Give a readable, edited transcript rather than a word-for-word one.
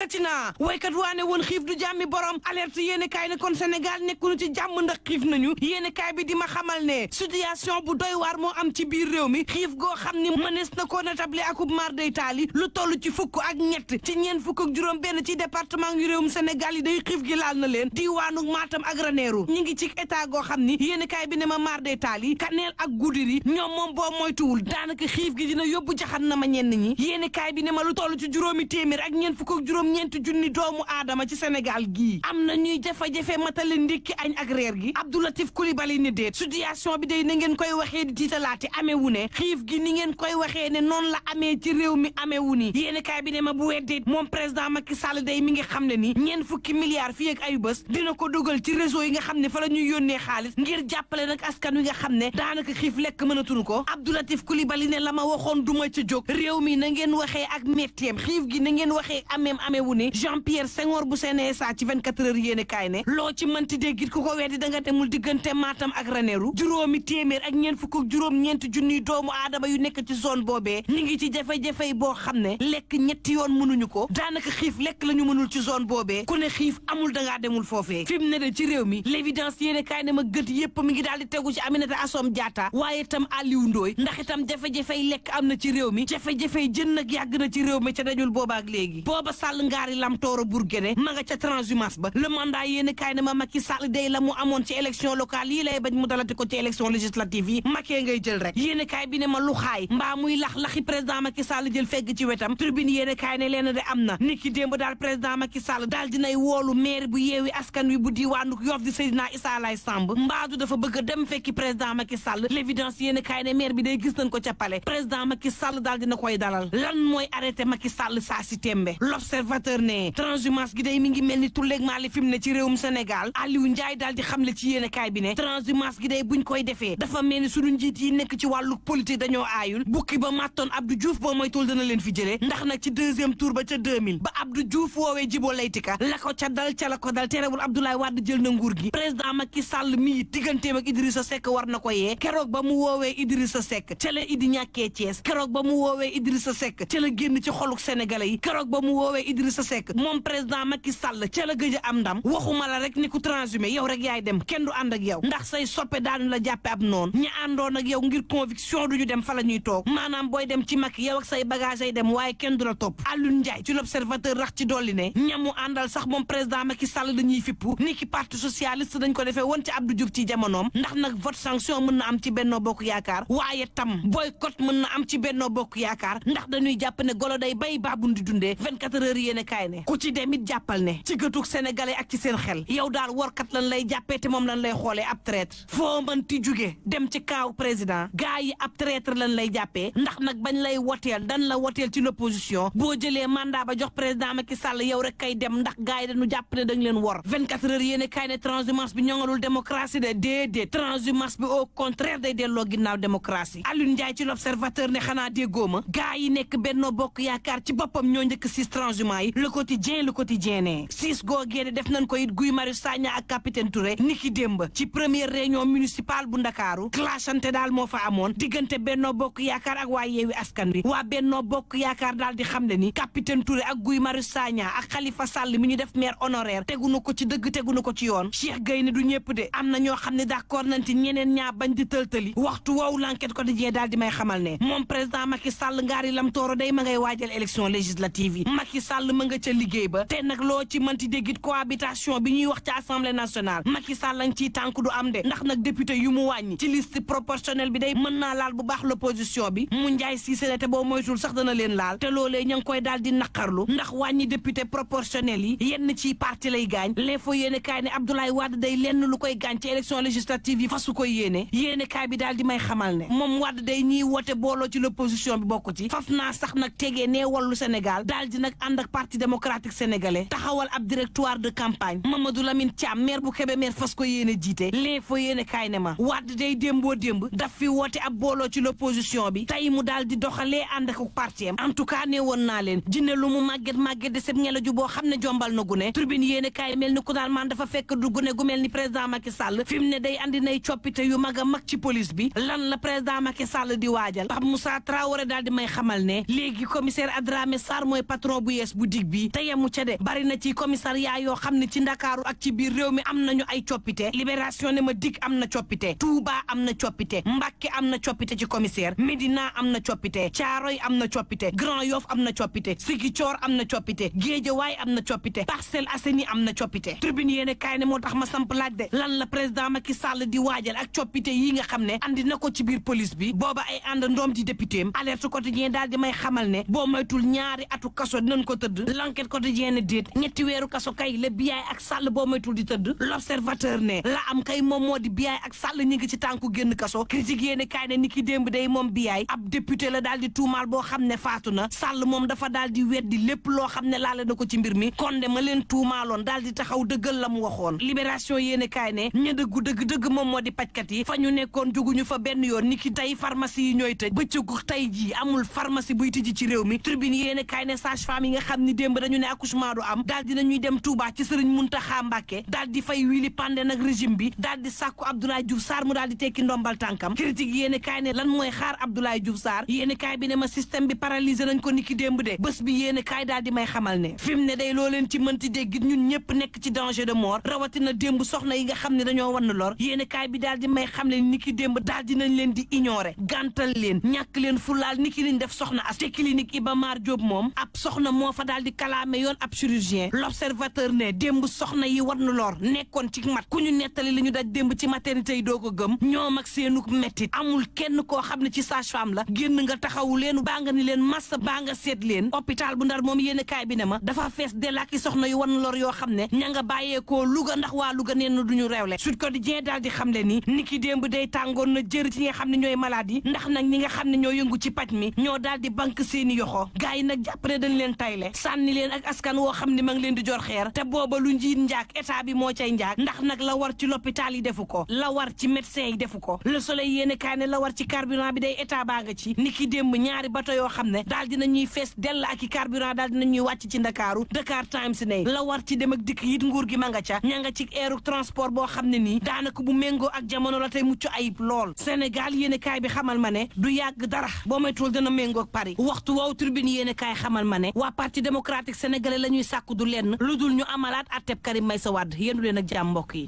dikkati na waykat waane woon xiif du jàmmi borom alerte yéene kaay ne kon Sénégal nekkunu ci jàmm ndax xiif nañu yéene kaay bi di ma xamal ne situation bu doy waar moo am ci biir réew mi xiif goo xam ni mënees na koo natable akub mar day taali lu toll ci fukk ak ñett ci ñeent fukk ak juróom benn ci département yu réewum Sénégal yi day xiif gi laal na leen diwaanu Matam ak Ranérou ñi ngi ci état goo xam ni yéene kaay bi ne ma mar day taali Kaneel ak Goudiri ñoom moom boo moytuwul daanaka xiif gi dina yóbbu jaxan na ma ñenn ñi yéene kaay bi ne ma lu toll ci juróomi téeméer ak ñeent fukk ak juróom ñeenti junni doomu aadama ci Sénégal gii am na ñuy jafe-jafe matale ndékki añ ak reer gi Abdoulatif Coulibaly ne déet situation bi day na ngeen koy waxee di tiitalaate amewu ne xiif gi ni ngeen koy waxee ne noonu la amee ci réew mi amewu ni yéeni kaay bi ne ma bu weddee moom président Macky Sall day mi ngi xam ne ni ñeent fukki milliards fii ak ayu bés dina ko dugal ci réseau yi nga xam ne fa la ñuy yónnee xaalis ngir jàppale nag askan wi nga xam ne daanaka xiif lekk mënatuñu ko Abdoulatif Coulibaly ne la ma waxoon duma ca jóg réew mi na ngeen waxee ak metteem xiif gi na ngeen waxee amewu ni Jean-Pierre Senghor bu CNSA ci 24 heures yéene kaay ne loo ci mënti déggit ku ko weddi da nga demul diggante Matam ak Ranérou juróomi téeméer ak ñeent fukk ak juróom ñeenti junniy doomu aadama yu nekk ci zone boobee ñi ngi ci jafe-jafe boo xam ne lekk ñetti yoon mënuñu ko daanaka xiif lekk la ñu mënul ci zone boobee ku ne xiif amul dangaa demul foofee fi mu ne de ci réew mi l'évidence yéene kaay ne ma gët yépp mi ngi daal di tegu ci Aminata Assome Diatta waaye itam Aliou Ndoye ndax itam jafe-jafey lekk am na ci réew mi jafe-jafey jën nag yàgg na ci réew mi ca dajul boobaak léegi booba Sall ngaari lam tooro Bourguéné ma nga ca transhumance ba le mandat yéene kaay ne ma Macky Sall day la mu amoon ci élection locale yi lay bañ mu dalati ko ci élection législative yi Macky ngay jël rek yéene kaay bi ne ma lu xaay mbaa muy lax-laxi président Macky Sall jël fegg ci wetam tribune yéene kaay ne leen de am na niki démb daal président Macky Sall daal dinay woolu maire bu yeewi askan wi bu diwaanu Yoff di Seydina Issa Laye Samb mbaadu dafa bëgg a dem fekki président Macky Sall l'évidence yéene kaay ne maire bi day gis nañ ko ca palais président Macky Sall daal dina koy dalal lan mooy arrêté Macky Sall saa si tembe l'observateur ne transhumance gi day mi ngi mel ni tulleeg maali fi mu ne ci réewum Sénégal Aliou Ndiaye daal di xamle ci yéene kaay bi ne transhumance gi day buñ koy defee dafa mel ni suñu njiit yi nekk ci wàllu politique dañoo aayul bukki ba màttoon Abdou Diouf boo moytul dana leen fi jëlee ndax nag ci deuxième tour ba ca 2000 ba Abdou Diouf woowee Djibo Leyti Ka la ko ca dal ca la ko dal terewul Abdoulaye Wade jël na nguur gi président Macky Sall mii digganteem ak Idrissa Seck war na ko yee keroog ba mu woowee Idrissa Seck ca la Idi ñàkkee Thiès keroog ba mu woowee Idrissa Seck ca la génn ci xoluk sénégalais yi keroog ba mu woowee Idrissa Seck moom président Macky Sall ca la gëj a am ndam waxuma la rek ni ku transhumé yow rek yaay dem kenn du ànd ak yow ndax say soppe daanu la jàppe ab noonu ñi àndoon ak yow ngir conviction duñu dem fa la ñuy toog maanaam booy dem ci Macky yow ak say bagage ay dem waaye kenn du la topp Alioune Ndiaye ci l'observateur rax ci dolli ne ñamu àndal sax moom président Macky Sall dañuy fippu ni ki parti socialiste dañ ko defee woon ci Abdou Diouf ci jamonoom ndax nag vote sanction mën na am ci Benno Bokk Yaakaar waaye tam boycott mën na am ci Benno Bokk Yaakaar ndax dañuy jàpp ne golo day bay baabun di dundee 24 heures yéene kaay ne ku ci dem it jàppal ne ci gëtug sénégalais ak ci seen xel yow daal warkat lan lay jàppee te moom lan lay xoolee ab traître foo mënti jóge dem ci kaaw président gaa yi ab traître lan lay jàppee ndax nag bañ lay woteel dan la woteel ci l'opposition boo jëlee mandat ba jox président Macky Sall yow rek kay dem ndax gaa yi dañu jàpp ne dañ leen wor 24 heures yéene kaay ne transhumance bi ñoŋalul démocratie de déedéet transhumance bi au contraire day delloo ginnaaw démocratie Alioune Ndiaye ci l'observateur ne xanaa déggoo ma gaa yi nekk Benno Bokk Yaakaar ci boppam ñoo njëkk siis transhumance yi le quotidien ne siis googee de def nañ ko it Guy Marius Sagna ak capitaine Touré niki démb ci première réunion municipale bu Ndakaaru clashante daal moo fa amoon diggante Benno Bokk Yaakaar ak waa Yewwi Askan Wi waa Benno Bokk Yaakaar daal di xam ne ni capitaine Touré ak Guy Marius Sagna ak Khalifa Sall mi ñu def maire honoraire tegunu ko ci dëgg tegunu ko ci yoon Cheikh Gueye ne du ñëpp de am na ñoo xam ne d'accord nañ ci ñeneen ñaa bañ di tëltëli waxtu woowu l'enquête quotidien daal di may xamal ne moom président Macky Sall ngaari lam tooro day ma ngay waajal élection législative yi Macky Sall ma nga ca liggéey ba te nag loo ci mënti déggit cohabitation bi ñuy wax ci assemblée nationale Macky Sall lañ ciy tànk du am de ndax nag député yu mu wàññi ci liste proportionnelle bi day mën naa laal bu baax l'opposition bi mu njaay Cissé ne te boo moytul sax dana leen laal te loolee ña ngi koy daal di naqarlu ndax wàññi député proportionnel yi yenn ci parti lay gaañ l'info yéene kaay ne Abdoulaye Wade day lenn lu koy gaañ ci élection législative yi fasu koy yéene kaay bi daal di may xamal ne moom Wade day ñiy wote booloo ci l'opposition bi bokk ci faf naa sax nag tegee nee wallu Sénégal daal di nag ànd ak parti démocratique sénégalais taxawal ab directoire de campagne Mamadou Lamine Thiam maire bu Kébémer fas ko yéene jiite l'info yéene kaay ne ma Wade day démboo démb daf fi woote ab booloo ci l'opposition bi tey mu daal di doxalee ànd ak parti am en tout cas ne woon naa leen jinne lu mu màgget de seb ñela ju boo xam ne jombal na gune tribune yéene kaay mel ni ku naan man dafa fekk du gune gu mel ni président Macky Sall fi mu ne day andi nay coppite yu mag a mag ci police bi lan la président Macky Sall di waajal Pape Moussa Traoré daal di may xamal ne léegi commissaire Adramé Sarr mooy patron bu yees bu politique bi te yemu ca de bari na ci commissariat yoo xam ne ci Ndakaaru ak ci biir réew mi am nañu ay coppite Libération ne ma dik am na coppite Touba am na coppite Mbacké am na coppite ci commissaire Médina am na coppite Thiaroye am na coppite Grand Yoff am na coppite Ziguinchor am na coppite Guédiawaye am na coppite Parcelles Assainies am na coppite Tribune yéene kaay ne moo tax ma samp laaj de lan la président Macky Sall di waajal ak coppite yi nga xam ne andi na ko ci biir police bi booba ay ànd ndoom di député am Alerte Quotidien daal di may xamal ne boo moytul ñaari atu kaso dinañ ko tëdd L'Enquête Quotidien ne déet ñetti weeru kaso kay la Biaye ak Sall boo moytul di tëdd L'Observateur ne la am kay moom moo di Biaye ak Sall ñi ngi ci tànku génn kaso Critique yéene kaay ne ni ki démb day moom Biaye ab député la daal di tuumaal boo xam ne faatu na Sall moom dafa daal di weddi lépp loo xam ne laale na ko ci mbir mi kon de ma leen tuumaaloon daal di taxaw dëggal la mu waxoon Libération yéene kaay ne ña dëggu dëgg moom moo di pajkat yi fa ñu nekkoon jóguñu fa benn yoon ni ki tey pharmacie yi ñooy tëj bëccëgu tey jii amul pharmacie buy tijji ci réew mi Tribune yéene kaay ne sage-femme yi nga xam ni démb dañu ne accouchement du am daal dinañuy dem Touba ci Serigne Mountakha Mbacké daal di fay wili pande nag régime bi daal di sàkku Abdoulaye Diouf Sarr mu daal di tekki ndombal tànkam Critique yéene kaay ne lan mooy xaar Abdoulaye Diouf Sarr yéene kaay bi ne ma système bi paralysé nañ ko niki démb de bés bi yéene kaay daal di may xamal ne fi mu ne day loo leen ci mënti dégg ñun ñëpp nekk ci danger de mort rawatina démb soxna yi nga xam ne dañoo wann lor yéene kaay bi daal di may xam ne niki démb daal dinañ leen di ignorer gàntal leen ñàkk leen fulaal niki liñ def soxna as te clinique Iba Mar Diop moom ab soxna moo fa daal di kalaame yoon ab chirurgien L'Observateur ne démb soxna yi wann lor nekkoon ci mat ku ñu nettali li ñu daj démb ci maternité yi doo ko gëm ñoom ak seenuk mettit amul kenn koo xam ne ci sage-femme la génn nga taxawu leen baa nga ni leen massa baa nga seet leen hôpital bu Ndar moom yéene kaay bi ne ma dafa fees dell ak soxna yu wan lor yoo xam ne ña nga bàyyeekoo Louga ndax waa Louga neen na duñu réewle Sud Quotidien daal di xam le ni niki démb day tàngoon na jër ci ñi nga xam ne ñooy malade yi ndax nag ñi nga xam ne ñoo yëngu ci paj mi ñoo daal di banque seeni yoxo gars yi nag jàpp ne dañ leen tayle sànni leen ak askan woo xam ne ma ngi leen di jor xeer te booba lu njiit njaak état bi moo cay njaak ndax nag la war ci l'hôpital yi defu ko la war ci médecin yi defu ko Le Soleil yéene kaay ne la war ci carburant bi day état baa nga ci niki démb ñaari bato yoo xam ne daal dina ñuy fees dell ak i carburant daal dina ñuy wàcc ci Ndakaaru Dakar Times ne la war ci dem ak dikk yit nguur gi ma nga ca ña nga ci aéro transport boo xam ne nii daanaka bu méngoo ak jamono la tey mucc ayib lool Sénégal yéene kaay bi xamal ma ne du yàgg dara boo moytuwul dina méngoo ak Paris waxtu woowu Tribune yéene kaay xamal ma ne waa parti démocratique sénégalais la ñuy sàkku du lenn lu dul ñu amalaat atteb Karim Meïssa Wade yéenu leen ak jàmm mbokk yi